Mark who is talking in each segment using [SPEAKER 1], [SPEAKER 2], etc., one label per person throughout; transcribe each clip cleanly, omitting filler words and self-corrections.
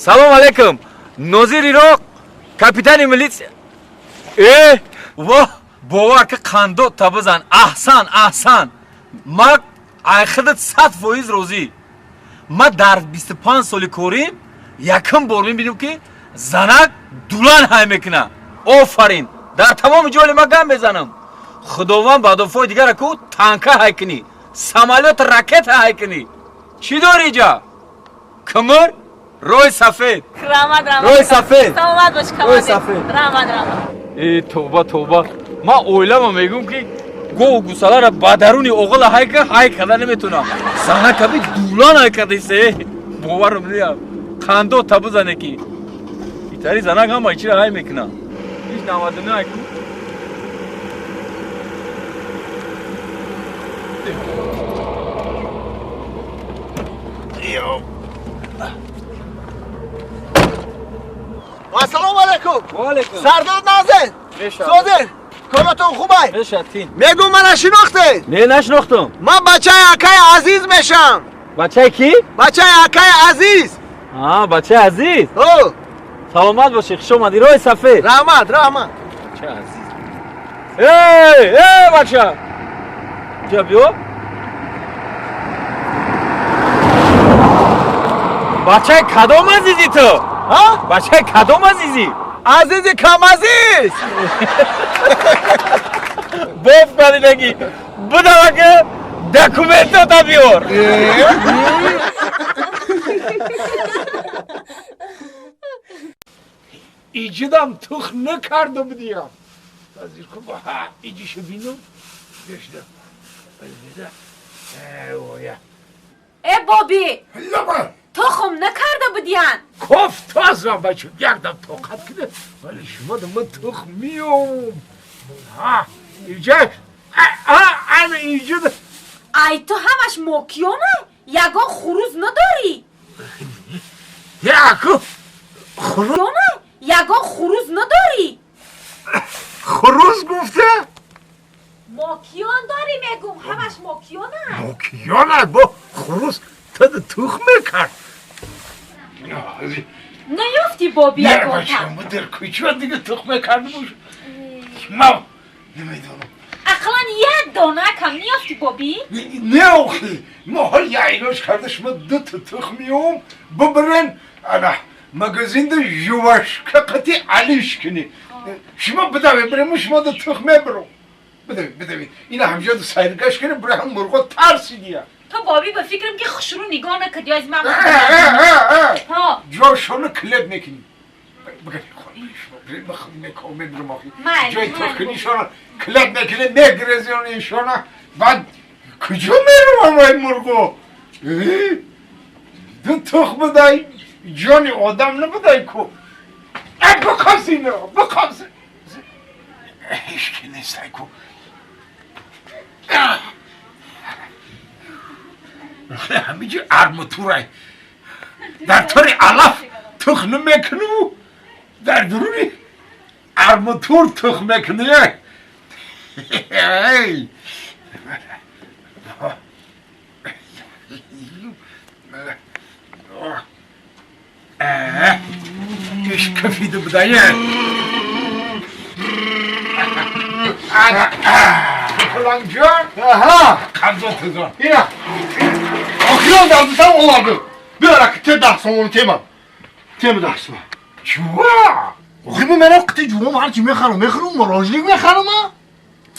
[SPEAKER 1] Салом алейкум. Нозир Ироқ, капитани милитсия. Э, во, бовар ки қандот та бизан. Аҳсан, аҳсан. Ма ай худат 100% розӣ. Ма дар 25 соли корим якум бор мебинем ки занак дулан ҳай мекуна. Офарин. Дар тамоми ҷоли ма гам мезанам. Худованд бадофои дигара ку танка ҳай кунӣ, самолёт ракета ҳай кунӣ. Чӣ дорӣ ҷа? Кмр? Рой сафед.
[SPEAKER 2] Раҳмат, раҳмат.
[SPEAKER 1] Рой сафед.
[SPEAKER 2] Саломат бош,
[SPEAKER 1] Рой
[SPEAKER 2] командир.
[SPEAKER 1] сафед.
[SPEAKER 2] Раҳмат, раҳмат.
[SPEAKER 1] Э, тоба, тоба. Ман оилама мегӯм ки гову гусалара ба даруни оғила ҳай ка ҳай карда наметонам. Занакаби дулан ҳай кардисе. Боварам неям. Қандо та бизане ки. Итари занак ҳама чира ҳай мекуна. Иш 99 ҳай ку.
[SPEAKER 3] Ассалому алайкум.
[SPEAKER 1] Ва алайкум.
[SPEAKER 3] Сардор Назир.
[SPEAKER 1] Мешавад.
[SPEAKER 3] Созир. Коратон хубай?
[SPEAKER 1] Мешатин.
[SPEAKER 3] Мегум мана шинохтед?
[SPEAKER 1] Не, нашинохтам.
[SPEAKER 3] Ман бачаи акаи Азиз мешам.
[SPEAKER 1] Бачаи ки?
[SPEAKER 3] Бачаи акаи Азиз.
[SPEAKER 1] А, бачаи Азиз.
[SPEAKER 3] О,
[SPEAKER 1] Саломат бошӣ, хуш омадӣ. Роҳи сафед.
[SPEAKER 3] Раҳмат, раҳмат.
[SPEAKER 1] Бачаи Азиз. Эй, эй, бача. Ҷа биё. Бачаи кадом азизӣ ту?
[SPEAKER 3] Ҳа?
[SPEAKER 1] Бачаи кадом азизӣ?
[SPEAKER 3] Азизи камазиз.
[SPEAKER 1] Боф кардидаги. Будавака документота биёр.
[SPEAKER 4] Иҷидам тух накарда будиям. Азир кун ҳа иҷиша бинум. Бешда. Оя.
[SPEAKER 2] Э, Боби,
[SPEAKER 4] Лаба.
[SPEAKER 2] тухм накарда будиян.
[SPEAKER 4] Кофтазам бача, якдам тоқат кида. Вале шумо да ман тух миём. Ҳа, иҷаш. А, ана иҷида.
[SPEAKER 2] Ай, ту ҳамаш мокиёна? Ягон хуруз надорӣ?
[SPEAKER 4] Яку. Хуруз,
[SPEAKER 2] Ёна? Ягон хуруз надорӣ?
[SPEAKER 4] Хуруз гуфта?
[SPEAKER 2] Мокиён дорӣ мегум, ҳамаш мокиёна.
[SPEAKER 4] Мокиёна бо хуруз тада тух мекард.
[SPEAKER 2] Наёфтӣ, Боби,
[SPEAKER 4] Не,
[SPEAKER 2] ягонта?
[SPEAKER 4] бача, мо дар кӯча дига тух мекард буш. Ма намедонам.
[SPEAKER 2] Ақлан як донакам ниёфтӣ, Боби?
[SPEAKER 4] Не, охи, мо ҳол яйлош карда шумо дута тух миём, бибирен ана магазинда жувашка қати алиш кунӣ. Шумо бидаве, бирему шумо да тух мебиром. Бидаве, бидаве. Ина ҳамҷода сайргаш кунӣ, бира ҳам мурғо тарсидия.
[SPEAKER 2] Ту, Боби, ба фикрам ки хушрӯ нигоҳ накардӣ аз ман. Ҳо.
[SPEAKER 4] Ҷошону клеб мекунӣ. Бигари шумо, мебирам охи.
[SPEAKER 2] Майли,
[SPEAKER 4] Ҷои
[SPEAKER 2] майли.
[SPEAKER 4] тухкунишона клеб мекунӣ, мегирезион ишона. Баъд куҷо меравам вай мурғо? Ду тух будай, ҷони одам набудай ку. Биқабс ино, биқабс. Ҳечки нестай ку. Ҳамиҷи армутурай. Дар тори алаф тух намекуниву дар дуруни армутур тух мекунӣ. Эй! Иш кафида будае. Фаланҷон,
[SPEAKER 3] Аҳа.
[SPEAKER 4] қабзо тузон.
[SPEAKER 3] Ина. Охирон дардисам овардим. Биёра ки те 10 сомон тема. Тема 10 сомон.
[SPEAKER 4] Чува?
[SPEAKER 3] Охи мо мерам қити ҷуром ҳарчи мехарам, мехарам, мороженик мехарам.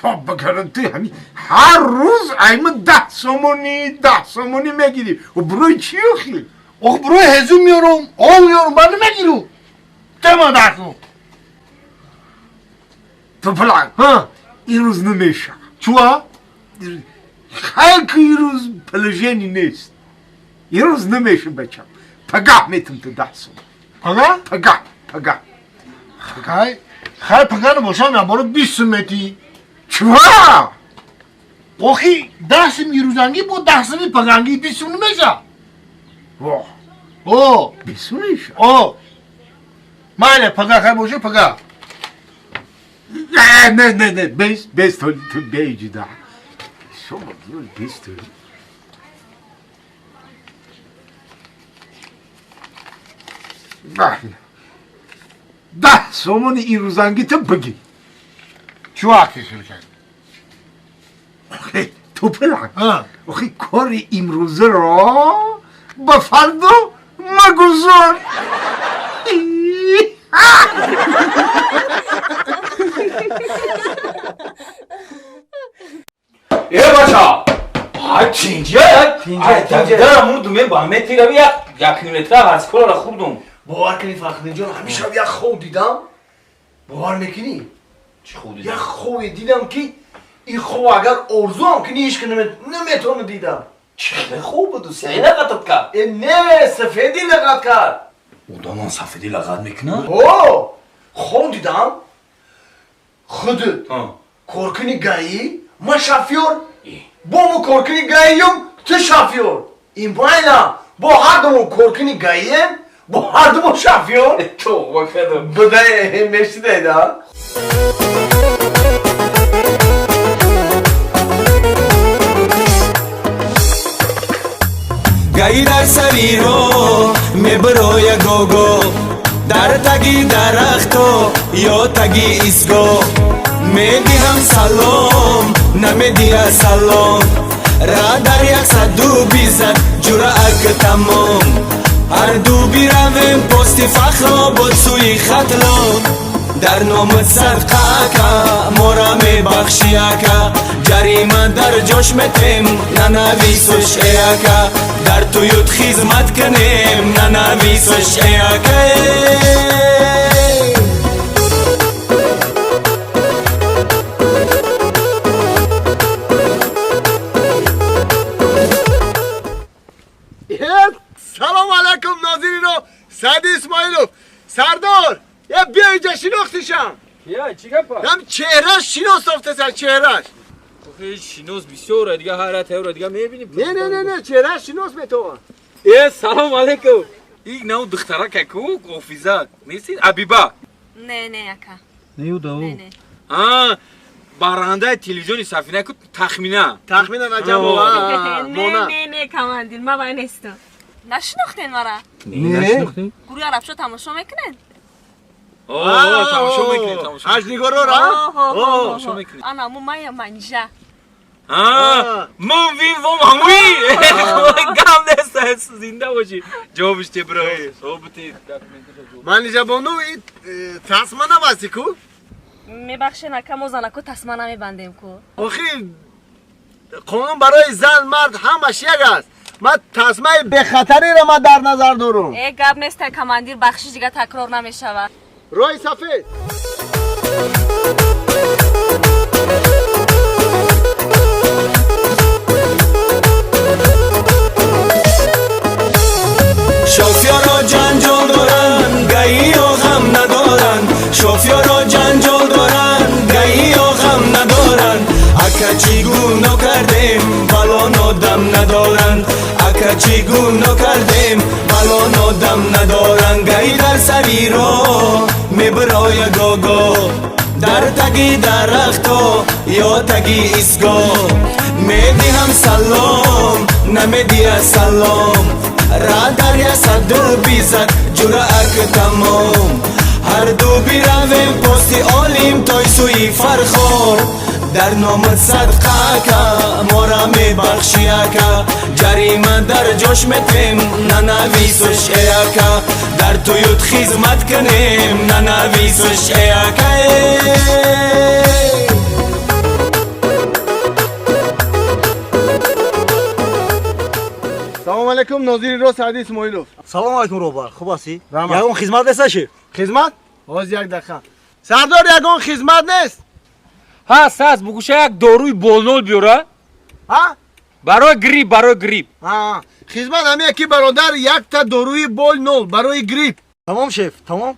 [SPEAKER 4] То бакарам ту ҳами ҳар рӯз айма 10 сомонӣ, 10 сомонӣ мегирӣ. О барои чӣ охи?
[SPEAKER 3] Ох, барои ҳезум меёрам, об меёрам, ман намегирам. Тема 10 сомон.
[SPEAKER 4] Ту фалан,
[SPEAKER 3] Ҳа.
[SPEAKER 4] ин рӯз намеша.
[SPEAKER 3] Чува?
[SPEAKER 4] Хайр ки ин рӯз положение нест. Ин рӯз намеша, бачам. Пагаҳ метам ту 10 сомон.
[SPEAKER 3] Пага?
[SPEAKER 4] Пагаҳ, пагаҳ.
[SPEAKER 3] Хай, хай пага набошам, я боро 20 сум метӣ.
[SPEAKER 4] Чува?
[SPEAKER 3] Охи 10 сум ирӯзангӣ бо 10 суми пагангӣ 20 сум намеша.
[SPEAKER 4] Во,
[SPEAKER 3] О,
[SPEAKER 4] 20 сум меша.
[SPEAKER 3] О. Майли, пага хай боша, пага.
[SPEAKER 4] Не, не, не, не, без, без то, ту беҷида. Шумо биёр без ту. 10 сомони ин рӯзангита бигӣ.
[SPEAKER 3] Чӣ вақте хел кард?
[SPEAKER 4] Охи тупилак, охи кори имрӯзаро ба фардо магузор.
[SPEAKER 1] Э бача, ай чинҷа, ай давида мурдум, ба метирави як километра ҳарсколара хурдум.
[SPEAKER 5] Бовар кунӣ, Фахриддинҷон, ҳамин шаб як хоб дидам. Бовар мекунӣ?
[SPEAKER 1] Чӣ хоб дидам?
[SPEAKER 5] Як хобе дидам, ки ин хоб агар орзуам кунӣ, ҳеч ки наметавонам дидам.
[SPEAKER 1] Чӣ хеле хоб буду? Сиҳӣ лағатат кард?
[SPEAKER 5] Э не, сафедӣ лағат кард.
[SPEAKER 1] Одамон сафедӣ лағат мекунад?
[SPEAKER 5] О, хоб дидам. Худат коркуни гаӣ, ман шофёр. Бо мо коркуни гаиём, ту шофёр. Ин байна бо ҳардумон коркуни гаием, бо ҳардумон шофёр.
[SPEAKER 1] Товба кардам.
[SPEAKER 5] Будай мешидаида.
[SPEAKER 6] Гаи дар сари роҳ мебироя гого, дар таги дарахто ё таги истгоҳ. Медиҳам салом, намедиҳа салом, ра дар яксаду бизад ҷуръак тамом. Ҳарду биравем пости фахро бод сӯи Хатлон. Дар номат садқа ака, мора мебахшӣ ака, ҷарима дар ҷош метем, нанависош э ака, дар туют хизмат кунем, нанависош э ака.
[SPEAKER 3] Салом алайкум, нозирино Сади Исмоилов. Сардор, я биё инҷа, шинохтишам.
[SPEAKER 1] Я, чӣ гапа?
[SPEAKER 3] Ям чеҳраш шинос софтасан, чеҳраш.
[SPEAKER 1] Охи шинос бисёра, дига ҳайрат ҳайра дига мебинӣ.
[SPEAKER 3] Не, не, не, не, чеҳраш шинос метавон.
[SPEAKER 1] Э, салом алайкум. Ин нав духтара каку, офиза, нести? Абиба.
[SPEAKER 7] Не, не, ака.
[SPEAKER 1] Не, уда.
[SPEAKER 7] Не, не.
[SPEAKER 1] А, барандаи телевизиони Сафина ку тахмина.
[SPEAKER 3] Тахмина Раҷабова.
[SPEAKER 7] Не, не, не, командир, ман вай нестам. Нашинохтен мара?
[SPEAKER 1] Не, нашинохтем.
[SPEAKER 7] Гурӯҳи арабшо тамошо мекунед?
[SPEAKER 1] О, тамошо мекунем, тамошо.
[SPEAKER 3] Ҳажнигорора?
[SPEAKER 1] Тамошо мекунем.
[SPEAKER 7] Ана му мая манҷа.
[SPEAKER 1] А, ман вин вом ҳамуи. Гам нест, зинда бошӣ. Ҷавобиш те бро. Собити.
[SPEAKER 3] Манижа бону, ин тасма набасти ку?
[SPEAKER 7] Мебахшен ака, мо занако тасма намебандем ку.
[SPEAKER 3] Охи қонун барои зан мард ҳамаш як аст. Ман тасмаи бехатариро ман дар назар дорам.
[SPEAKER 7] Э, гап нестай, командир, бахшиш, дига такрор намешавад.
[SPEAKER 3] Роҳи сафед.
[SPEAKER 6] Шофёро ҷанҷол доранд, гаиё ғам надоранд. Шофёро ҷанҷол доранд, гаиё ғам надоранд. Ака чӣ гуноҳ кардем, балон одам надоранд. Ака чӣ гуноҳ кардем, балон одам надоранд. Гаи дар сари роҳ мебироя гого, дар таги дарахто ё таги истгоҳ. Медиҳам салом, намедиҳа салом, ра дар яксаду бизад ҷуръак тамом. Ҳарду биравем пости олим той сӯи Фархор. Дар номат садқа ака, мора мебахшӣ ака, ҷарима дар ҷош метем, нанависош э ака, дар туют хизмат кунем, нанависош э ака.
[SPEAKER 3] Салом алайкум, нозири ро Сади Исмоилов.
[SPEAKER 8] Салом алайкум, роҳбар, хуб ҳастӣ? Ягон хизмат нест шеф?
[SPEAKER 3] Хизмат? Ҳозир як дақиқа. Сардор, ягон хизмат нест?
[SPEAKER 1] Ҳаст, ҳаст, бугӯша як доруи болнол биёра.
[SPEAKER 3] Ҳа?
[SPEAKER 1] Барои грипп, барои грипп.
[SPEAKER 3] Ҳа, хизмат ҳамин ки бародар, якта доруи болнол барои грипп.
[SPEAKER 8] Тамом шеф, тамом.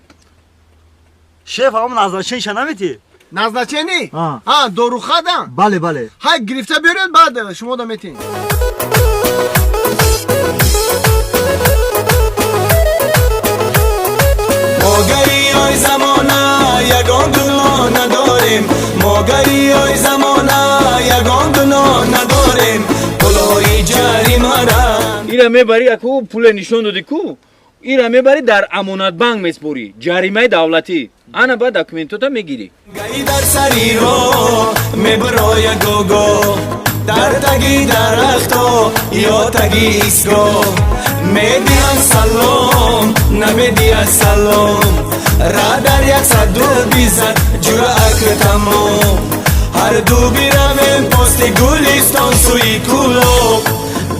[SPEAKER 8] Шеф, ҳамон назначениша наметӣ?
[SPEAKER 3] Назначени? Ҳа, дорухада?
[SPEAKER 8] Бале, бале.
[SPEAKER 3] Ҳай, гирифта биёред, баъд шумо да метин.
[SPEAKER 6] Мо гаиёи замона ягон гуноҳ надорем, мо гаиёи замона ягон гуноҳ надорем. Пулҳои ҷаримара
[SPEAKER 1] Ира мебари, аку пуле нишон доди ку, Ира мебарӣ, дар Амонатбанк меспорӣ, ҷаримаи давлатӣ. Ана, ба документота мегирӣ.
[SPEAKER 6] ГАИ дар сари роҳ мебироя, гого дар таги дарахто ё таги истгоҳ медиҳанд салом, намедиҳад салом. Радар 100 бизад, ҷуръак тамом. Ҳарду биравем пости Гулистон, сӯи Кӯлоб.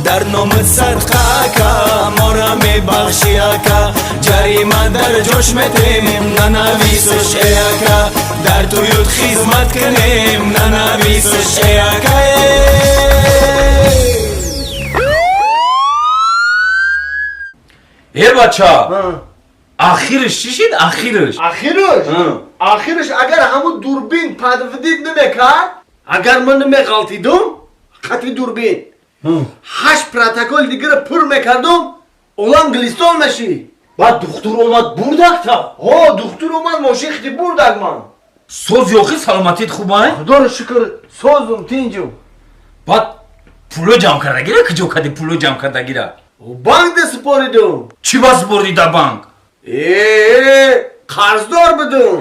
[SPEAKER 6] Дар номат садқа, ака, мора мебахши, ака. Ҷарима дар ҷош метем, нанависош, э ака. Дар туют хизмат кунем, нанависош, э ака, э.
[SPEAKER 1] Э, бача, ахирш чӣ шид, ахирш?
[SPEAKER 5] Ахирш? Ахирш, агар ҳамун дурбин подводить намекард, агар ман намеғалтидум хати дурбин, ҳашт протокол дигара пур мекардум, олам Гулистон мешид.
[SPEAKER 8] Баъд духтур омад, бурдакта?
[SPEAKER 5] Ҳо, духтур омад, мошин хити бурдак ман.
[SPEAKER 1] Соз ёхи, саломатит хубай?
[SPEAKER 5] Худоро шукр, созум, тинҷум.
[SPEAKER 1] Баъд пуло ҷамъ кардагира куҷо кади, пуло ҷамъ кардагира?
[SPEAKER 5] Банк да супоридум.
[SPEAKER 1] Чӣ ба супордӣ дар банк?
[SPEAKER 5] Э, қарздор будум.